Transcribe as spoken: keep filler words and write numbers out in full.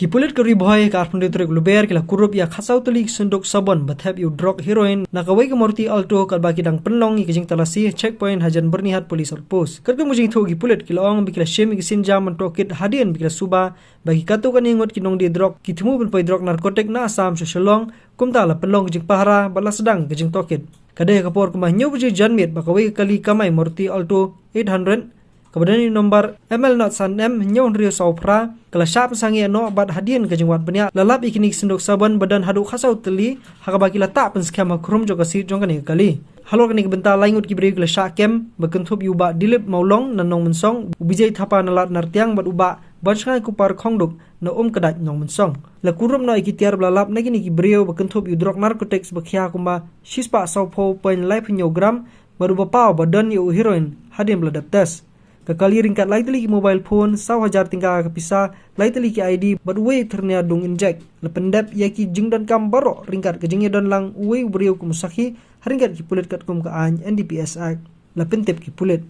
Ki pulit ka Ri Bhoi ka arphew tarik Lber ki la kurup ïa khatsaw tylli ki synduk sabon ba thep ïa u drok heroin na kawei ka Maruti Alto katba ki dang pynlong ïa ka jingtalasi checkpoint hajan Byrnihat Police Outpost. Katkum ka jingthoh ki pulit ki la ong ba ki la shim ïa ki sienjam ban tohkit hadien ba ki la suba ba ki katto katne ngut ki nongdie drok ki thmu ban poi drok narcotic na Assam sha Shillong, kumta la pynlong ka jingpahara bad la sdang ka jingtohkit. Ka dei ha ka por kumba hynñiew baje janmiet ba kawei ka kali kamai Maruti Alto eight hundred kaba don ïa u nombar M L not san M hynñiew hynriew saw phra ka la shah pynsangeh noh bad hadien ka jingwad bniah la lap ïa kine ki synduk sabon ba don haduh khatsaw tylli ha kaba ki la tah pynskhem ha khrum jong ka seat jong kane ka kali. Halor kane ka bynta lai ngut ki briew ki la shah kem ba kynthup ïa u Bah Dilip Mawlong na Nongmynsong, u Bijay Thapa na Lad Nartiang bad u Bah Banshngaiñ Kupar Khongduk na Umkdait Nongmynsong. La kurup noh ïa ki tiar ba la lap na kine ki briew ba kynthup ïa u drok narcotics ba khia kumba shispah sawphew point laiphew hynñiew gram bad uba paw ba don ïa u heroin hadien ba la dep test. Ka kali ryngkat lai tylli ki mobile phone, saw hajar tyngka ka pisa, lai tylli ki I D bad uwei u thyrnia dung injek. La pyndep ïa ki jingdonkam baroh ryngkat ka jingïadon lang uwei u briew kum u sakhi ha ryngkat ki pulit katkum ka aiñ N D P S Act. La pyntip ki pulit.